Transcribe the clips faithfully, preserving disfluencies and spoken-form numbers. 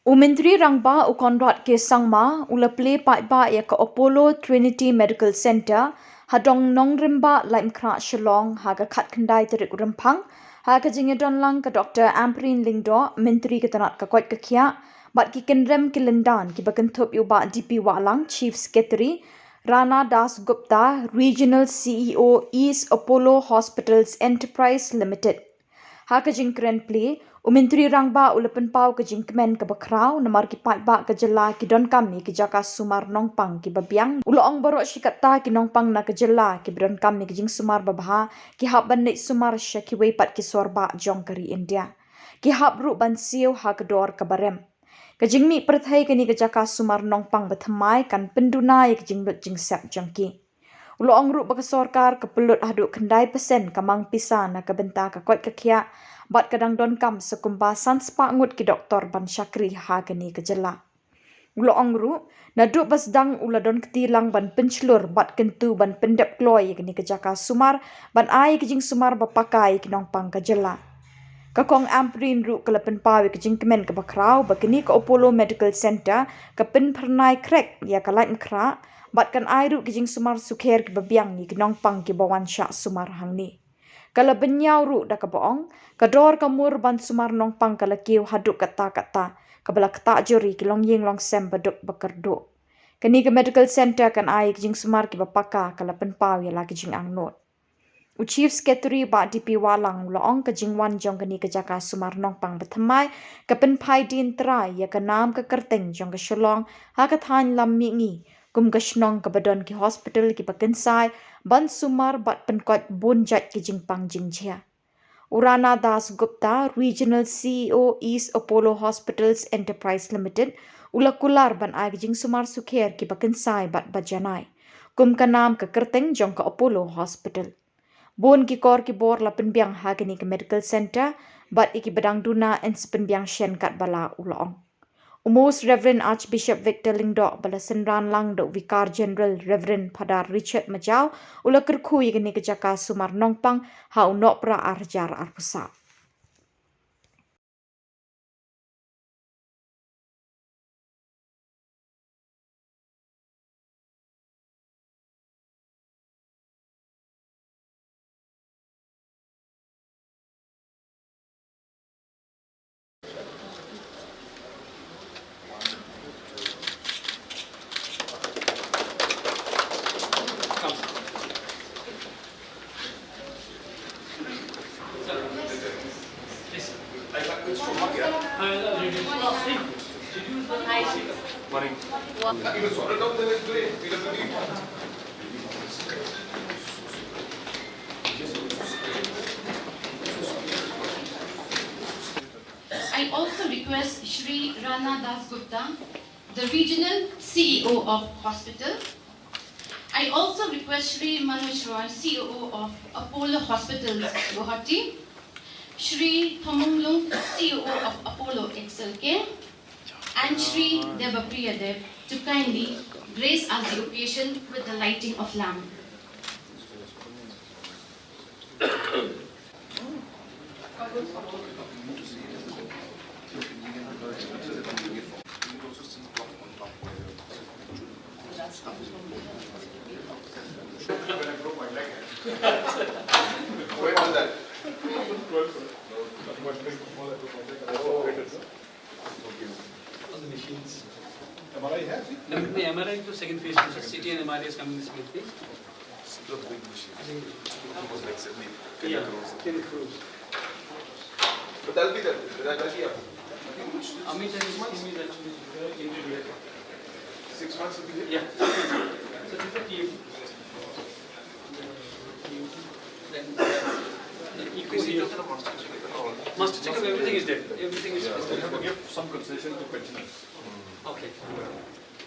U Myntri Rangbah u Conrad K Sangma u la plie paidbah ïa ka Apollo Trinity Medical Centre ha dong Nongrymbah, Laitumkhrah, Shillong ha ka khatkhyndai tarik Rymphang, ha ka jingïadonlang ka Doctor Ampareen Lyngdoh, Myntri ka tnat ka koit ka khiah, bad ki kynrem ki lyndan kiba kynthup ïa u Bah D P Wahlang, Chief Secretary, Rana Das Gupta, Regional C E O, East Apollo Hospitals Enterprise Limited. Ha ka jingkren plie, u Myntri Rangbah u la pynpaw ka jingkmen kaba khraw namar ki paidbah ka jylla ki donkam ïa ki jaka sumar nongpang kiba biang. U la ong baroh shi katta ki nongpang na ka jylla kiba donkam ïa ki jingsumar babha ki hap ban leit sumar sha kiwei pat ki sor bah jong ka ri India. Ki hap ruh ban siew ha ka dor kaba rem. Ka jingmih pyrthei kane ka jaka sumar nongpang bathymmai kan pynduna ïa ka jinglut jingsep jong ki. U la ong ruh ba ka sorkar ka pynlut haduh khyndai percent ka mang pisa na ka bynta ka koit ka khiah, bad ka dang donkam sa kumba san spah ngut ki doktor ban shakri ha kane ka jylla. U la ong ruh, naduh ba sdang u la don kti lang ban pynshlur bad kyntu ban pyndep kloi ïa kane ka jaka sumar, ban ai ïa ka jingsumar ba paka ïa ki nongpang ka jylla. Ka Kong Ampareen ruh ka la pynpaw ïa ka jingkmen kaba khraw ba kane ka Apollo Medical Centre ka pynphyrnai khrek ïa ka Laitumkhrah, bad kan ai ruh ki jingsumar sukher kiba biang ïa ki nongpang kiba wan shah sumar hangne. Ka la bynñiaw ruh da kaba ong, ka dor ka mur ban sumar nongpang ka la kiew haduh katta katta, kaba la ktah jur ïa ki longïing longsem baduk bakyrduh. Kane ka medical centre kan ai ïa ki jingsumar kiba paka, ka la pynpaw ïa la ki jingangnud. U Chief Secretary Bah D P Wahlang u la ong ka jingwan jong kane ka jaka sumar nongpang bathymmai ka pynphai dien trai ïa ka nam ka kyrteng jong ka Shillong ha ka thaiñ lam mihngi, kum ka shnong kaba don ki hospital kiba kynsai ban sumar bad pynkoit bun jait ki jingpang jingjia. U Rana Das Gupta, Regional C E O, East Apollo Hospitals Enterprise Limited, u la kular ban ai ki jingsumar sukher kiba kynsai bad ba janai, kum ka nam ka kyrteng jong ka Apollo Hospital. Bun ki kor ki bor la pynbiang ha kane ka medical centre, bad ïa kiba dang duna yn sa pynbiang shen katba lah, u la ong. U Most Reverend Archbishop Victor Lyngdoh, ba la synran lang da u Vicar General Reverend Father Richard Majaw, u la kyrkhu ïa kane ka jaka sumar nongpang ha u Nohprah ar hajar arphew saw. I also request Shri Rana Das Gupta, the Regional C E O of Hospital. I also request Shri Manoj Roy, C E O of Apollo Hospitals, Guwahati, Shri Thomung Lung, C E O of Apollo X L K, and Shri Debapriya Dev to kindly grace us the occasion with the lighting of lamp. All the machines. M R I hai? No, no, M R I to second phase, sir. C T and M R I is coming in the second phase. It's a big machine. Almost like seventy, ten crores. Ten crores. But that'll be the, that, that'll be up. I think which, Amit and his team is actually, uh, in India. Six months will be here? Yeah. So this is the team. Then, uh, the eco here. Master checkup, everything is there. Everything is, is there. We have to give some concession to pensioners. Okay.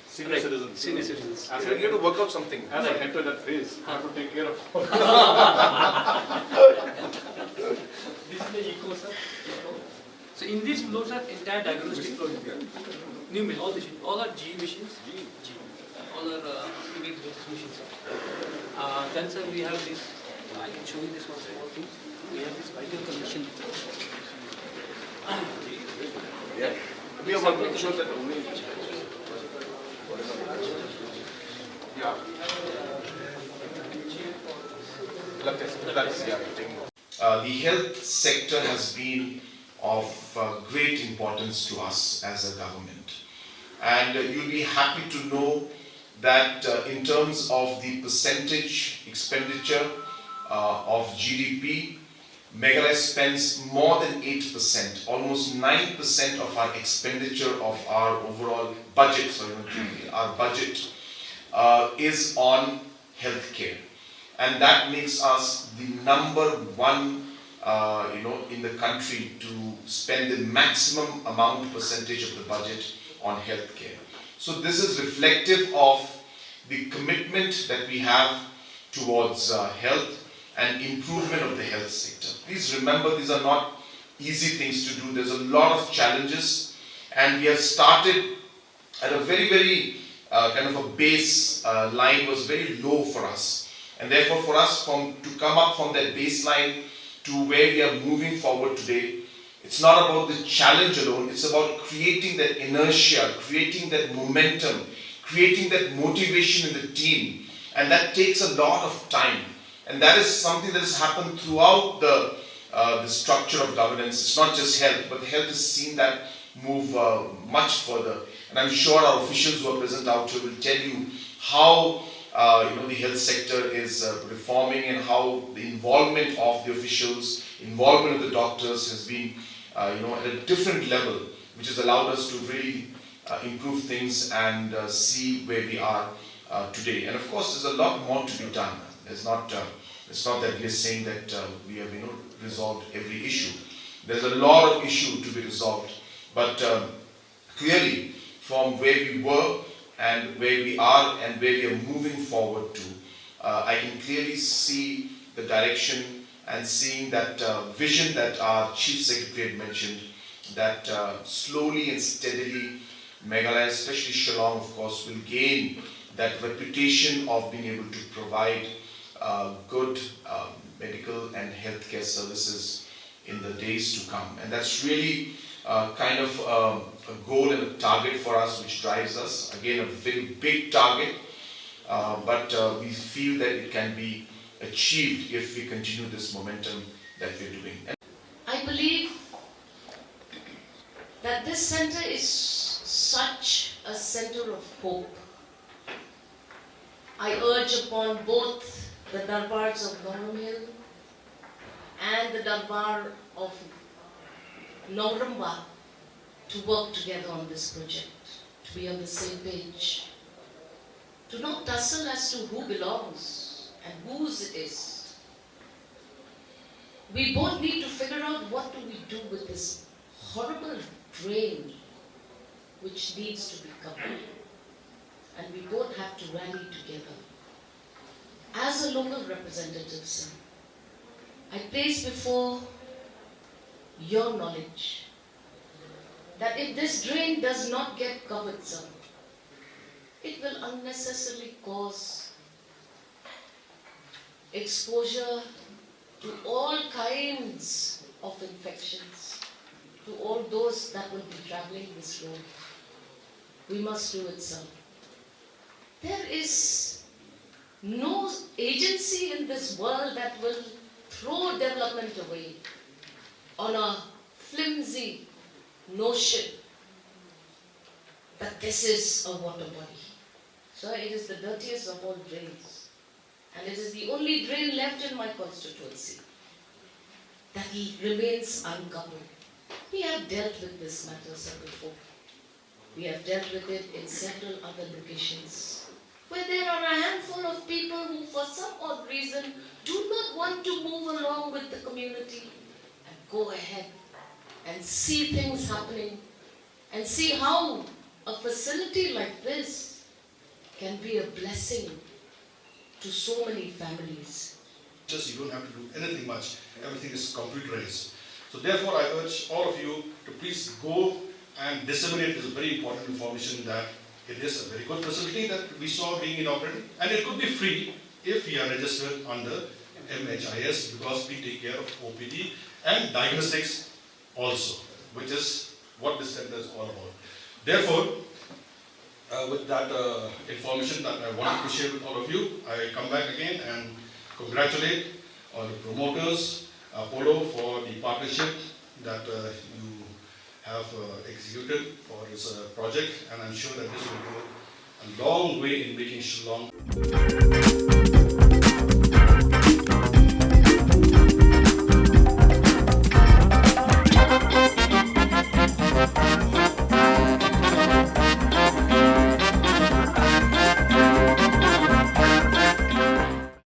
Senior citizens. Senior citizens. As I, you have to work out something. As I enter that phase, I have to take care of. This is the eco, sir. Eco. So in this flow, sir, entire diagnostic flow is there. New machine, all the machines, all are G E machines. G E. All are, uh, integrated machines, sir. Uh, then, sir, we have this, I can show you this one small thing. We have this vital condition. Yeah. We want to make sure that only, yeah. Blood test, blood test, yeah, taking note. Uh, the health sector has been of uh, great importance to us as a government. And uh, you'll be happy to know that uh, in terms of the percentage expenditure uh, of G D P, Meghalaya spends more than eight percent, almost nine percent of our expenditure of our overall budget, sorry, not G D P, our budget uh, is on healthcare. And that makes us the number one, uh, you know, in the country to spend the maximum amount percentage of the budget on healthcare. So this is reflective of the commitment that we have towards uh, health and improvement of the health sector. Please remember, these are not easy things to do. There's a lot of challenges, and we have started at a very, very uh, kind of a base uh, line was very low for us. And therefore, for us from, to come up from that baseline to where we are moving forward today, it's not about the challenge alone, it's about creating that inertia, creating that momentum, creating that motivation in the team. And that takes a lot of time. And that is something that has happened throughout the, uh, the structure of governance. It's not just health, but health has seen that move uh, much further. And I'm sure our officials who are present out here will tell you how uh, you know, the health sector is uh, reforming and how the involvement of the officials, involvement of the doctors has been uh, you know, at a different level, which has allowed us to really uh, improve things and uh, see where we are uh, today. And of course, there's a lot more to be done. There's not, uh, it's not that we are saying that uh, we have, you know, resolved every issue. There's a lot of issue to be resolved. But um, clearly, from where we were and where we are and where we are moving forward to, uh, I can clearly see the direction and seeing that uh, vision that our Chief Secretary had mentioned, that uh, slowly and steadily Meghalaya, especially Shillong, of course, will gain that reputation of being able to provide uh, good uh, medical and healthcare services in the days to come. And that's really uh, kind of um, a goal and a target for us, which drives us. Again, a very big target, uh, but uh, we feel that it can be achieved if we continue this momentum that we're doing. And I believe that this center is such a center of hope. I urge upon both the Darbars of Nongrum Hill and the Darbar of Nongrum Wah to work together on this project, to be on the same page, to not tussle as to who belongs and whose it is. We both need to figure out what do we do with this horrible drain which needs to be covered. And we both have to rally together. As a local representative, sir, I place before your knowledge that if this drain does not get covered, sir, it will unnecessarily cause exposure to all kinds of infections, to all those that will be traveling this road. We must do it, sir. There is no agency in this world that will throw development away on a flimsy notion that this is a water body. So it is the dirtiest of all drains. And it is the only drain left in my constituency that remains uncovered. We have dealt with this matter, sir, before. We have dealt with it in several other locations where there are a handful of people who, for some odd reason, do not want to move along with the community and go ahead and see things happening and see how a facility like this can be a blessing to so many families. Just you don't have to do anything much. Everything is computerized. So therefore, I urge all of you to please go and disseminate this very important information that it is a very good facility that we saw being inaugurated, and it could be free if you are registered under M H I S, because we take care of O P D and diagnostics also, which is what this center is all about. Therefore, uh, with that uh, information that I wanted to share with all of you, I come back again and congratulate all the promoters, Apollo, for the partnership that uh, you have uh, executed for this uh, project, and I'm sure that this will go a long way in making Shillong